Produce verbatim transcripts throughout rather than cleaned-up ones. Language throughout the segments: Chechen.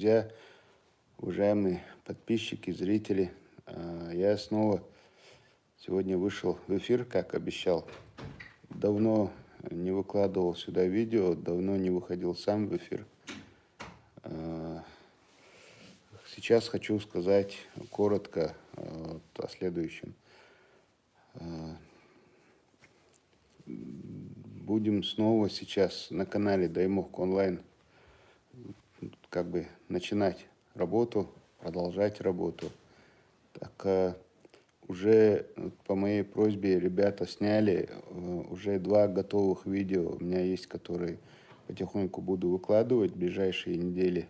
Друзья, уважаемые подписчики, зрители, а, я снова сегодня вышел в эфир, как обещал. Давно не выкладывал сюда видео, давно не выходил сам в эфир. А, сейчас хочу сказать коротко, а, вот о следующем. А, будем снова сейчас на канале Даймохк Онлайн как бы начинать работу, продолжать работу. Так, а, уже, э, по моей просьбе ребята сняли, э, уже два готовых видео у меня есть, которые потихоньку буду выкладывать в ближайшие недели.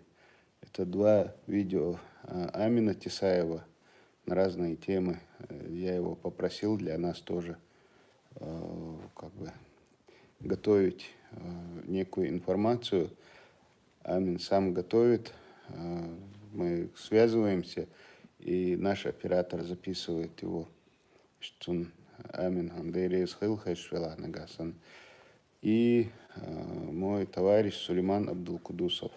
Это два видео, а, Амина Тесаева на разные темы. Э, я его попросил для нас тоже, э, как бы готовить, э, некую информацию. Амин сам готовит, э, мы связываемся, и наш оператор записывает его. Что он, Амин, Андрей Хилхешвила Нагасан. И, э, мой товарищ Сулейман Абдулкудусов,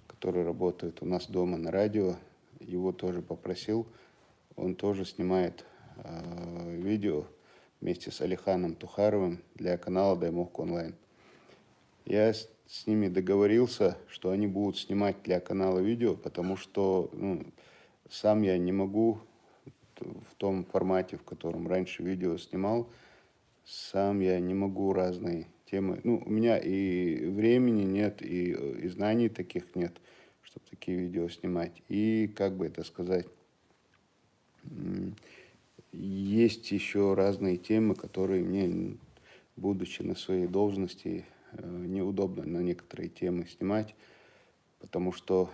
который работает у нас дома на радио, его тоже попросил. Он тоже снимает, э, видео вместе с Алиханом Тухаровым для канала Даймохк Онлайн. Я с, с ними договорился, что они будут снимать для канала видео, потому что, ну, сам я не могу в том формате, в котором раньше видео снимал, сам я не могу разные темы. Ну, у меня и времени нет, и, э, и знаний таких нет, чтобы такие видео снимать. И, как бы это сказать, м, есть еще разные темы, которые мне, н-, будучи на своей должности, э, неудобно на некоторые темы снимать, потому что,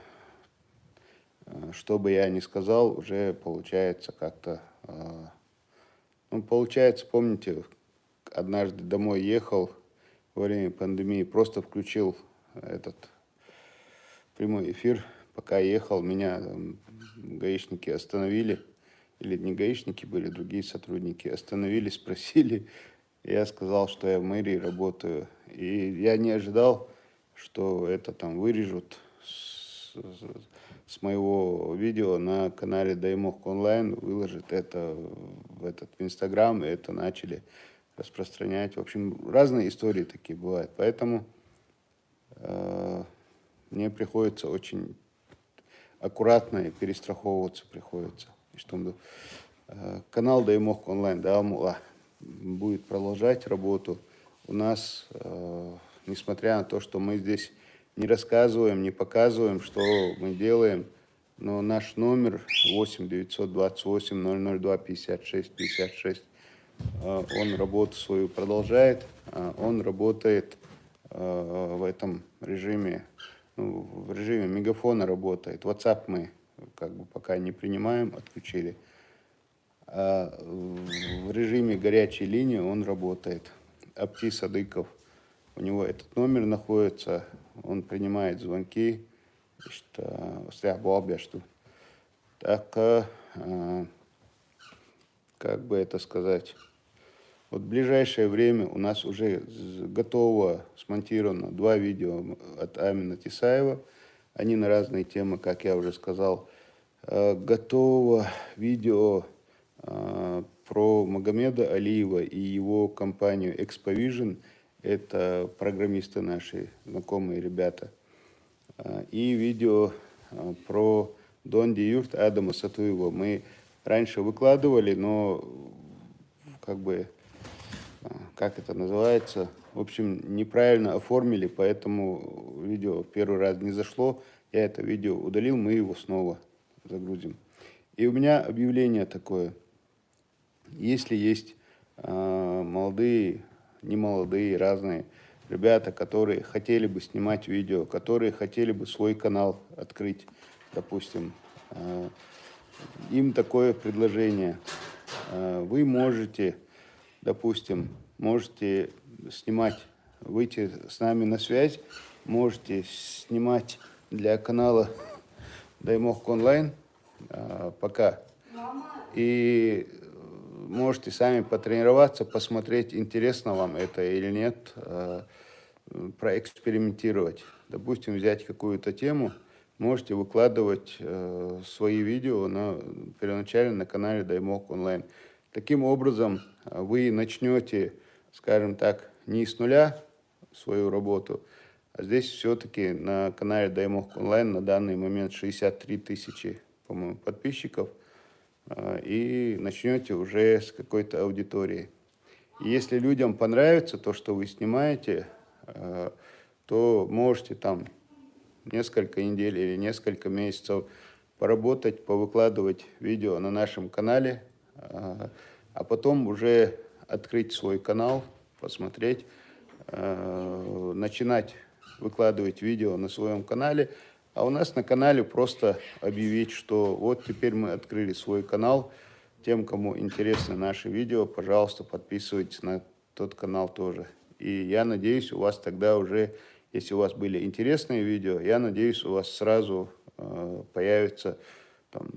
э, что бы я ни сказал, уже получается как-то, э, ну, получается, помните, однажды домой ехал, во время пандемии просто включил этот прямой эфир, пока ехал, меня там гаишники остановили, или не гаишники были, другие сотрудники остановили, спросили. Я сказал, что я в мэрии работаю. И я не ожидал, что это там вырежут с, с- с моего видео на канале Даймохк Онлайн, выложат это в этот, в Инстаграм, и это начали распространять. В общем, разные истории такие бывают. Поэтому, э, мне приходится очень аккуратно и перестраховываться приходится. И что мы, э, канал Даймохк Онлайн, да, Мула, будет продолжать работу. У нас, э, несмотря на то, что мы здесь не рассказываем, не показываем, что мы делаем, но наш номер восемь девятьсот двадцать восемь ноль ноль два пятьдесят шесть пятьдесят шесть, э, он работу свою продолжает, э, он работает, э, в этом режиме, ну, в режиме мегафона работает. WhatsApp мы как бы пока не принимаем, отключили. А в режиме горячей линии он работает. Апти Садыков, у него этот номер находится, он принимает звонки. Что, слях бабья, что. Так, э, э, как бы это сказать. Вот в ближайшее время у нас уже з- готово, смонтировано два видео от Амина Тисаева. Они на разные темы, как я уже сказал. Э, готово видео, э, про Магомеда Алиева и его компанию Expovision. Это программисты наши, знакомые ребята. Э, и видео, э, про Донди Юрт Адама Сатуева. Мы раньше выкладывали, но как бы, э, как это называется, в общем, неправильно оформили, поэтому видео первый раз не зашло. Я это видео удалил, мы его снова загрузим. И у меня объявление такое. Если есть, а, молодые, не молодые, разные ребята, которые хотели бы снимать видео, которые хотели бы свой канал открыть, допустим, а, им такое предложение. А, вы можете, допустим, можете снимать, выйти с нами на связь, можете снимать для канала Даймохк Онлайн, а, пока. И, э, можете сами потренироваться, посмотреть, интересно вам это или нет, э, проэкспериментировать. Допустим, взять какую-то тему, Можете выкладывать э, свои видео на, первоначально на канале Даймок Онлайн. Таким образом, э, вы начнете, скажем так, не с нуля свою работу, а здесь все-таки на канале Даймок Онлайн на данный момент шестьдесят три тысячи, по-моему, подписчиков, э, и начнете уже с какой-то аудитории. И если людям понравится то, что вы снимаете, э, то можете там несколько недель или несколько месяцев поработать, повыкладывать видео на нашем канале, а, а потом уже открыть свой канал, посмотреть, э, начинать выкладывать видео на своем канале. А у нас на канале просто объявить, что вот теперь мы открыли свой канал. Тем, кому интересны наши видео, пожалуйста, подписывайтесь на тот канал тоже. И я надеюсь, у вас тогда уже, если у вас были интересные видео, я надеюсь, у вас сразу э, появится там,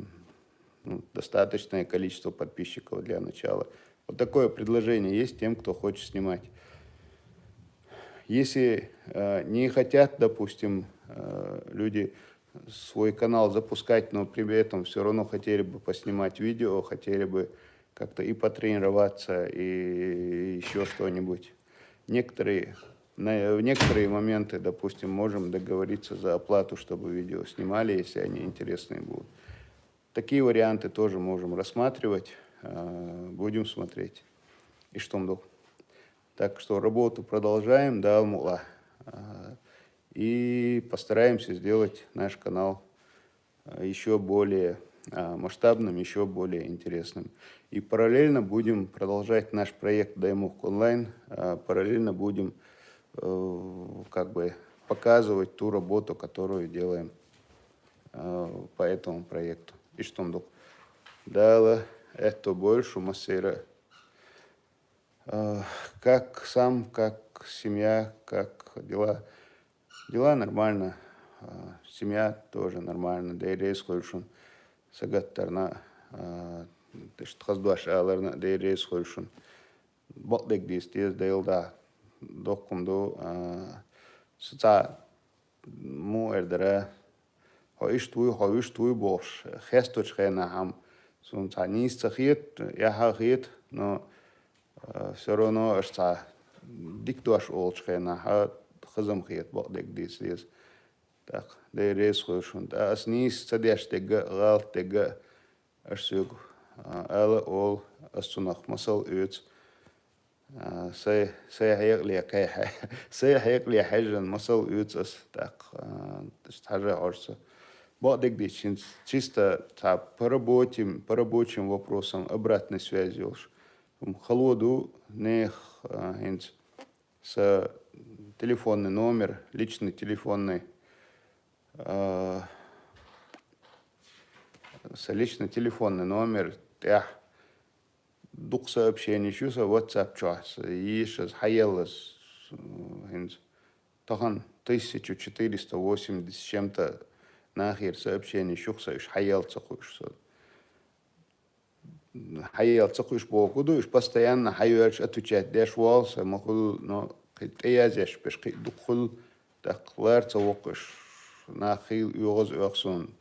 ну, достаточное количество подписчиков для начала. Вот такое предложение есть тем, кто хочет снимать. Если э, не хотят, допустим, э, люди свой канал запускать, но при этом все равно хотели бы поснимать видео, хотели бы как-то и потренироваться, и еще что-нибудь. Некоторые, на, в некоторые моменты, допустим, можем договориться за оплату, чтобы видео снимали, если они интересные будут. Такие варианты тоже можем рассматривать, э, будем смотреть. И что, мдук? Так что работу продолжаем, да, Алмула. Э, И постараемся сделать наш канал э, еще более э, масштабным, еще более интересным. И параллельно будем продолжать наш проект Даймук Онлайн, э, параллельно будем э, как бы показывать ту работу, которую делаем э, по этому проекту. И что, мдук? Дала, это больше массира. Э, Как сам, как семья, как дела? Дела нормально. Э, Семья тоже нормально. Дээрээс хойшун сагаттарна тыш тхаздуаш аларна дээрээс хойшун. Бакъдыг дис дез дайлда докумду. Сыца му эрдера. Хо иш туй, хо иш туй бош. Хесточ хена хам. Сун ца нис ца хет, я ха хет, но все равно аш ца дик дуаш олч хена ха хызым хет бакъдыг дис дез. Так, дээрээс хойшун. Та ас нис ца деш дега, гал дега, аш сюг. Ала ол, ас цунах масал үц. Сай, сай хаяк ле кай хай. Сай хаяк ле хайжан масал үц ас так. Тажа орса. Бакъдыг дис чин чисто та по работе, по рабочим вопросам обратной связи олш. Халоду нех хинц с телефонный номер, личный телефонный, э, с личный телефонный номер, тях дук сообщение шу со WhatsApp чуас, ишас, хаялас, хинц, тахан тысяча четыреста восемьдесят чем-то нахер сообщение шухса, уж хаял цахуш со. Хаял цахуш бокуду, уж постоянно хайвелч отвечать деш волса, махул, но хит эязеш пеш хит духул, так лар цавокуш, нахил югаз охсон.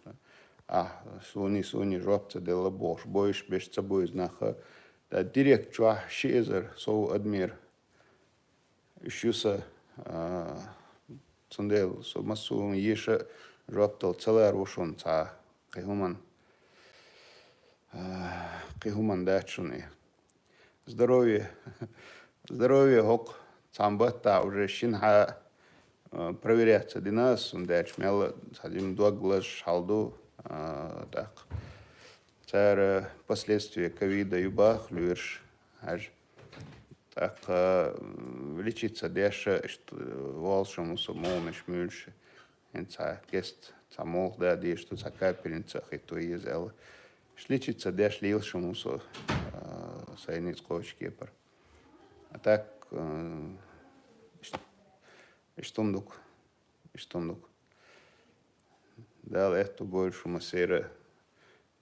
А, суни, суни, жопца дела бош, бойш беш ца бойз наха. Да директ чуа ши эзер, соу адмир. Шуса, цундел, со массу еша жоптал цалар ушун ца, кихуман, кихуман дачуни. Здоровье. Здоровье хок цамбатта уже шинха проверяться динас, сундач мел садим дуаглаш халду, так. Цара последствия ковида юбах люрш. Аж так лечиться дяша, что волшем усо молниш мюльше. Эн ца кест, ца молх да ди, что ца капельница хито езел. Лечиться дяш лилшем усо сайниц кочкепар. А так иштумдук, иштумдук. Дала эту больше масера.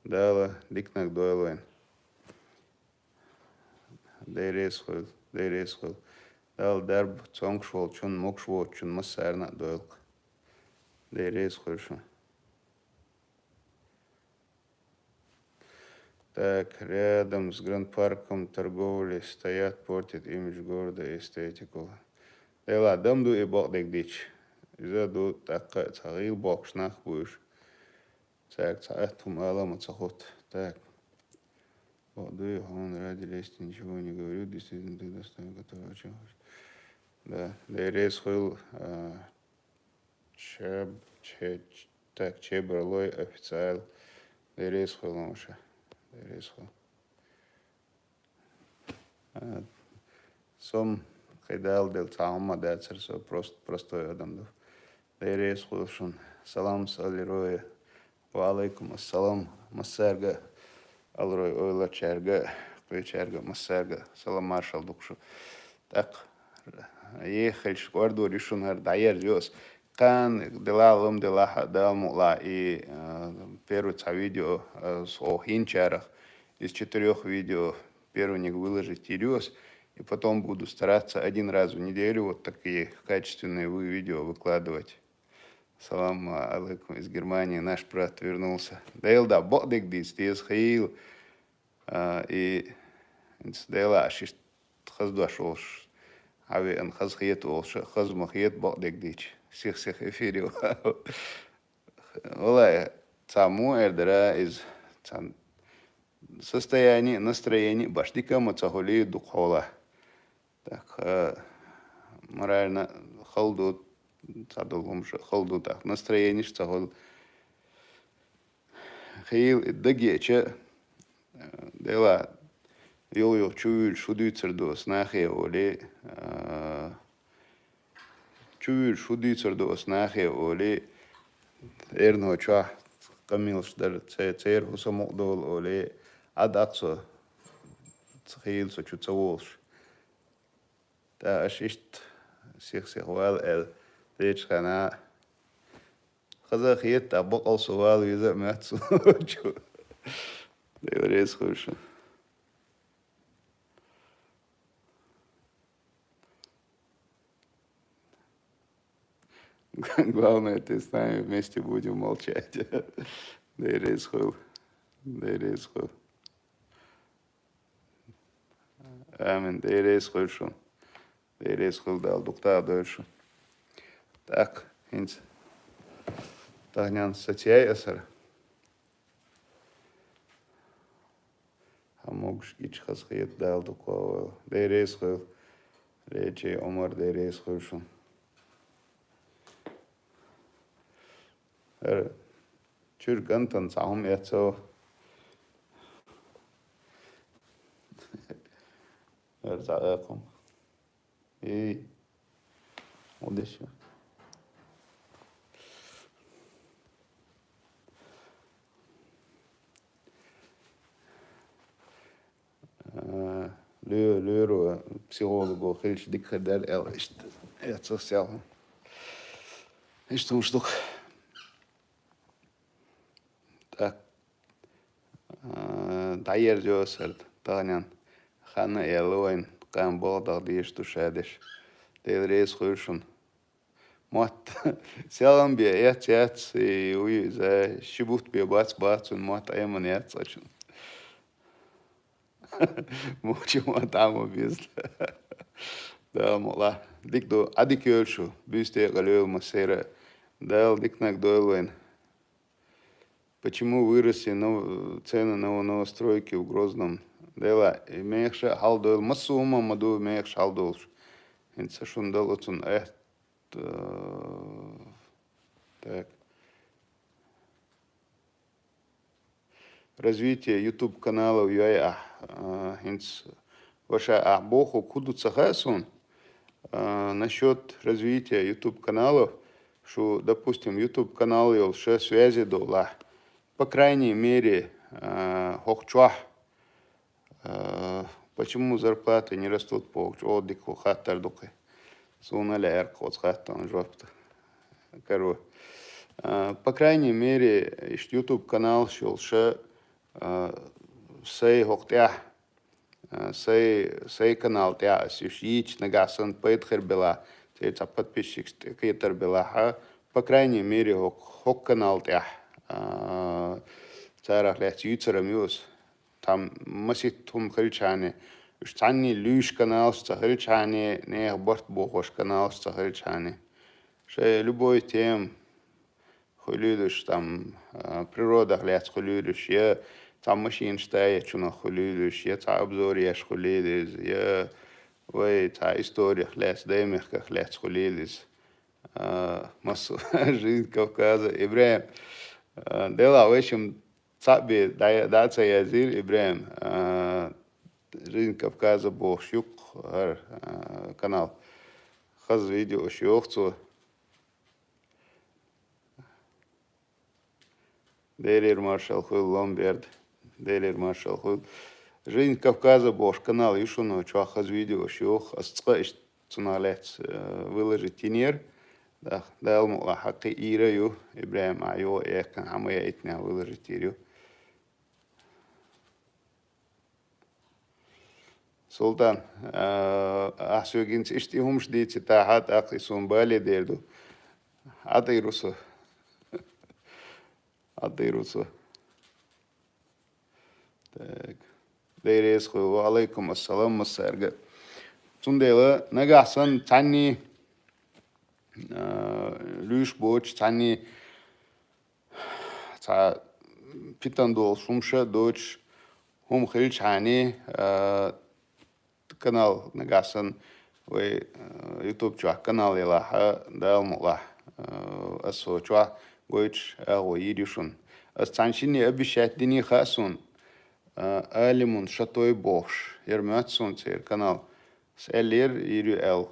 Дала дикнак дойлвен. Дээрээс хөл, дээрээс хөл. Дал дарб цонгш бол чун, мокш бол чун, массаарна дойлк. Дээрээс хөл шун. Так, рядом с Гранд-парком торговли стоят, портят имидж города и эстетику. Дела, дам ду и бакъдерг дича. Иза ду тӀаккха цхьа гӀийла боккхуш нах бу уж. Цаьрга цхьа атта хӀума ала ма ца хут. Так. Бакъду, я хьона ради лести ничего не говорю, действительно ты достоин которого, чем хочешь. Да, Дела реза хуьлда, а, Чеб-, Че-, так, Чеберлой официал. Дела реза хуьлда, Маша. Дела реза хуьлда. А, со-м кхидӀа а дела цхьа хӀума дацар, со прост-, простой адам ду. Дела реза хуьлда шуна. Салам с Алроя. Ва Ӏалайкум ассалам. Массаьрга, Алрой ойлачаьрга, кхечаьрга, массаьрга салам-маршалла ду-кх шун. ТӀаккха, ехалаш кӀордор ю шуна хӀара, дӀаерзайо ас. Кхана делахь, лам делахь, Дала мукъалахь, и, а, первый цхьа видео, а, со хинчарах из четырёх видео первенник выложить йийр ю ас, и потом буду стараться один раз в неделю вот такие качественные вы-, видео выкладывать. Салам алейкум из Германии, наш брат вернулся. Дела, да, бакъдерг дийца деза хила. А, и хӀинца Дела, аш иштта хаза дош волуш, хьавеана хаза хета волуш, хаза ма хета бакъдерг дийча. Сих-сих эфире вала. Валлай, цхьа муха эр дара иза, цхьа состояние, настроение баш дика а ма ца хуьлий дукха хьолахь. Так, э, морально хала ду, цхьа долу хӀумаш а хала ду, так, настроениш а ца хуьлу. Хила и дагеча, э, Дела, юха-юха чувуьйлуш хӀун дуьйцур ду ас нахе олий, э, чувуьйлуш хӀун дуьйцур ду ас нахе олий, эрно чохь къамелаш дар, це-, церан хӀун самукъа долу олий, Ӏад Ӏа со, ца хила со чу ца волуш. ТӀаккха аша иштта сих-сих вала аьлла, дечу хенахь хаза а хета, тӀаккха бакъал со вала веза а моьтту суна чу. Дела реза хуьлда шуна. Главное, ты с нами вместе будем молчать. Дела реза хуьлда. Дела реза хуьлда. Амин. Дела реза хуьлда шуна. Дела реза хуьлда, Дала дукха дойла шуна. Так, хӀинца тахана сацаяй аса хӀара. Хьан могуш гича хаза хета, Дала дукха войла. Дела реза хуьлда. Лечи Ӏумар, Дела реза хуьлда шуна. ХӀара чуьра кӀантана цхьа хӀума эццо. ХӀара цхьа а хӀума. Эй, удачи. Э, ле-, леро психолого хилча дика хир дара аьлла, иштта эццо сел. Иштта хӀумаш ду-кх. Так. Э, дӀаерзайо аса хӀара тахана. Ханна а яьлла вайна, кхана бакъдерг дийш ду ша деш. Дела реза хуьлда шуна. Мотт, селхана бен эцна яц, и вуй иза, ши бутт бен бац, бац, цуьнан мотт Ӏемина яц цкъачунна. Моча мотт Ӏама беза. Дала мукъалахь. Дика ду, Ӏа дика йойла шу, буьйса декъала йойла массеран а. Дала диканиг дойла вайна. Почему выросли нов-, цены на новостройки в Грозном? Дела, и мехаш а хьалдойла, массо а хӀума ма ду мехаш хьалдолуш. ХӀинца шуна дала оцунна аьтта, э, так. Развитие YouTube каналов йой ахь, э, хӀинца ваша ахь бохург хӀун ду ца хаьа суна. Э, насчёт развития YouTube каналов, шу, допустим, YouTube канал йолуш ша связи долахь, по крайней мере, э, хӀокху чохь, э, почему зарплаты не растут по, чӀогӀа дика хаттар ду кхин. Суна а лаьара кху оцу хаттарна жоп дан. Каро. Э, по крайней мере, иштта YouTube каналаш йолуш ша, э, сайн хӀокху тӀехь, э, сайн, сайн канал тӀехь ас уьш йийча, нагахь санна пайда хир белахь, церан цхьа подписчикаш тӀе кхетар белахь, по крайней мере, хӀокху, хӀокху канал тӀехь, э, царах лаьцна юьйцур-м ю ас. там масийтта хӀума хилчхьана, уж цхьанне луьйш каналаш ца хилчхьана, нехан барт бохош каналаш ца хилчхьана. Шоай любой тема хуьлуьйтуш, там, а, природах лаьцна хуьлуьйтуш, я цхьа машинаш тайечунах хуьлуьйтуш, я цхьа обзор еш хуьлуьйтуш, я вай цхьа историх лаьцна, даймехках лаьцна хуьлуьйтуш. А, массо, жизнь Кавказа, ИбрахӀим. А, делахь, в общем, цхьаъ бен дӀа-, дӀа ца язйира, ИбрахӀим. А, жизнь Кавказа бохуш ю-кх хӀара, а, канал. Хаза видеош йоху цо. Делера маршалла хуьлда, Ламберд. Делера маршалла хуьлда. Жизнь Кавказа бохуш канал ю шуна, чохь хаза видеош йоху. Ас цкъа иштта цунах лаьцна, э, выложить йинера. Да, Дала мукъалахь, хьакхиийра ю, ИбрахӀим, ахь юха эккхина хьан ма яийтинехь выложить йийр ю. Султан, а, ахь соьга хӀинца иштта и хӀумаш дийцийтахь, тӀаккха и суна бале дер ду. ӀатӀийр ву со. ӀатӀийр ву со. Так. Деррис хуьлда. Ва Ӏалайкум ассалам массаьрга. Цундела нагахь санна цхьанний, а, луьйш боцуш, цхьанний цхьа питана долуш хӀумаш а доцуш, хӀума хилчхьана, а, канал нагахь санна вай, а, YouTube чохь канал елахь, Дала мукъалахь, а, ас хӀокху чохь гойтуш агӀо йийр ю шуна. Ас цхьана шинне обещать дина хаьа суна, а, Алимун Шатой бохуш, яра моьтту суна церан канал. Ас аьллера, йийр ю аьлла,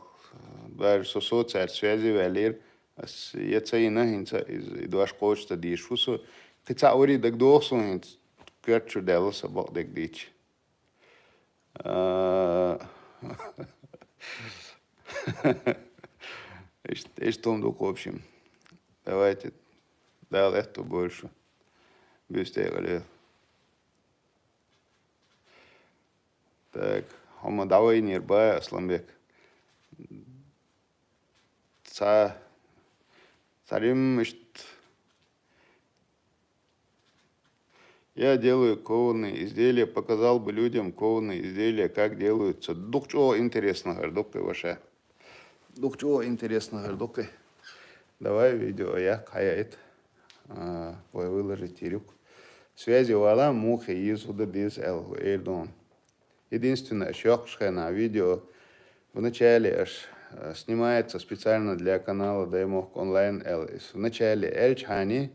даже со, со цаьрца связи ваьллера. Ас я ца йина, хӀинца иза, и дош кхочуш ца дезаш ву со. Кхин цхьаъ варий дагадогӀу суна хӀинца, коьрта чуьра даьлла сан бакъдерг дийцича. А, иштта, иштта хӀума ду-кх, в общем. Давайте. Дала аьтто бойла шун. Буьйса декъала йойла. Так, хьо ма дӀавайнера бан, Асланбек. Цхьа, цхьа римма иштта. Я делаю кованые изделия, показал бы людям кованые изделия, как делаются. Дукха чӀогӀа интересно хир ду-кх и, ваша. Дукха чӀогӀа интересно хир ду-кх и. Давай видео яккха, хьаяйта. А, вай выложить йийр ю-кх. Связи вала, муха еза, хӀун дан деза аьлла, эр ду хьуна. Единственное, аш йоккхуш хенахь видео, вначале аш, э, снимается специально для канала Даймохк онлайн аьлла. Иза вначале аьлчхьана,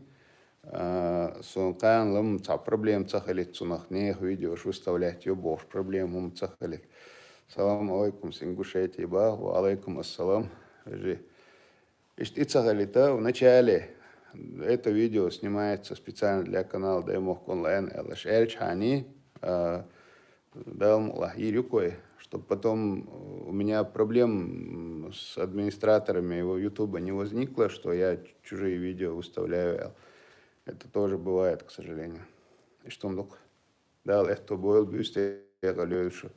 э, суна кхана лам цхьа проблема ца хилийта цунах, нехан видеош выставлять йо бохуш, проблема хӀума ца хилийта. Салам алейкум, с Ингушетии бах, ва алейкум ассалам. Вежарий. Иштта и ца хилийта, вначале это видео снимается специально для канала Даймохк онлайн аьлла аш аьлчхьана, а, Дала мукъалахь йийр ю-кх вай, чтоб потом у меня проблем с администраторами его ютуба не возникло, что я чужие видео выставляю аьлла. Это тоже бывает, к сожалению. Иштта хӀума ду-кх. Дала аьтто бойла, буьйса декъала йойла шу.